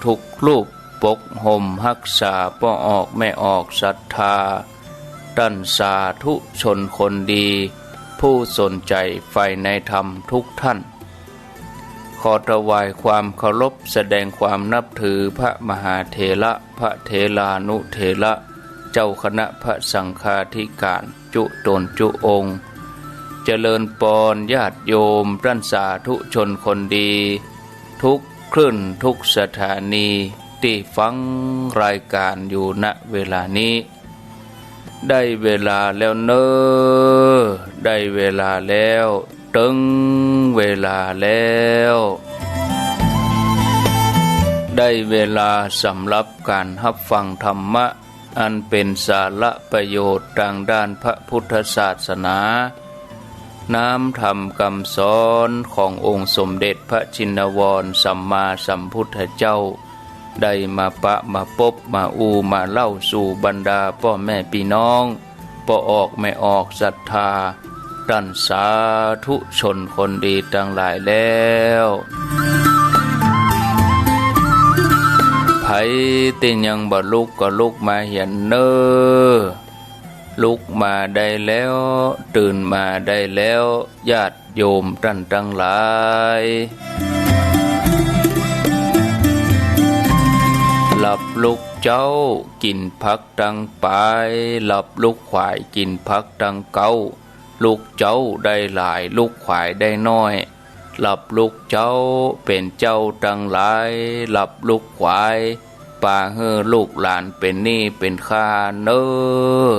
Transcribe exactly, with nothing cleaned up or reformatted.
ทุกรูป ปกห่มฮักษาป้อออกแม่ออกศรัทธา ต้านสาธุชนคนดี ผู้สนใจ๋ใฝ่ในธรรมทุกท่าน ขอถวายความเคารพแสดงความนับถือพระมหาเถระ พระเถรานุเถระ เจ้าคณะพระสังฆาธิการจุตนจุองค์ เจริญปอนญาติโยมต้านสาธุชนคนดี ทุกคลื่นทุกสถานีตี้ฟังรายการอยู่ ณ เวลานี้ ได้เวลาแล้วเน่อ ได้เวลาแล้ว เถิงเวลาแล้ว ได้เวลาสำหรับก๋านฮับฟังธรรมะ อันเป๋นสาระประโยชน์ตางด้านพระพุทธศาสนา น้ำธรรมกำสอนขององค์สมเด็จพระชินวรสัมมาสัมพุทธเจ้า ได้มาปะมาปบมาอู้มาเล่าสู่บรรดาป้อแม่ปี้น้อง ป้อออกแม่ออกศรัทธา ต้านสาธุชนคนดีตังหลายแล้ว ใผตี้ยังบ่ลุกก็ลุกมาเหียนเน่อ ลุกมาได้แล้ว ตื่นมาได้แล้ว ญาติโยมต้านตังหลาย หลับลุกเจ๊า กิ๋นผักตังป๋าย หลับลุกขวาย กิ๋นผักตังเก๊า ลุกเจ๊าได้หลาย ลุกขวายได้น้อย หลับลุกเจ๊า เป๋นเจ้าตังหลาย หลับลุกขวาย ปาหื้อลูกหลานเป๋นหนี้เป๋นค่าเน่อ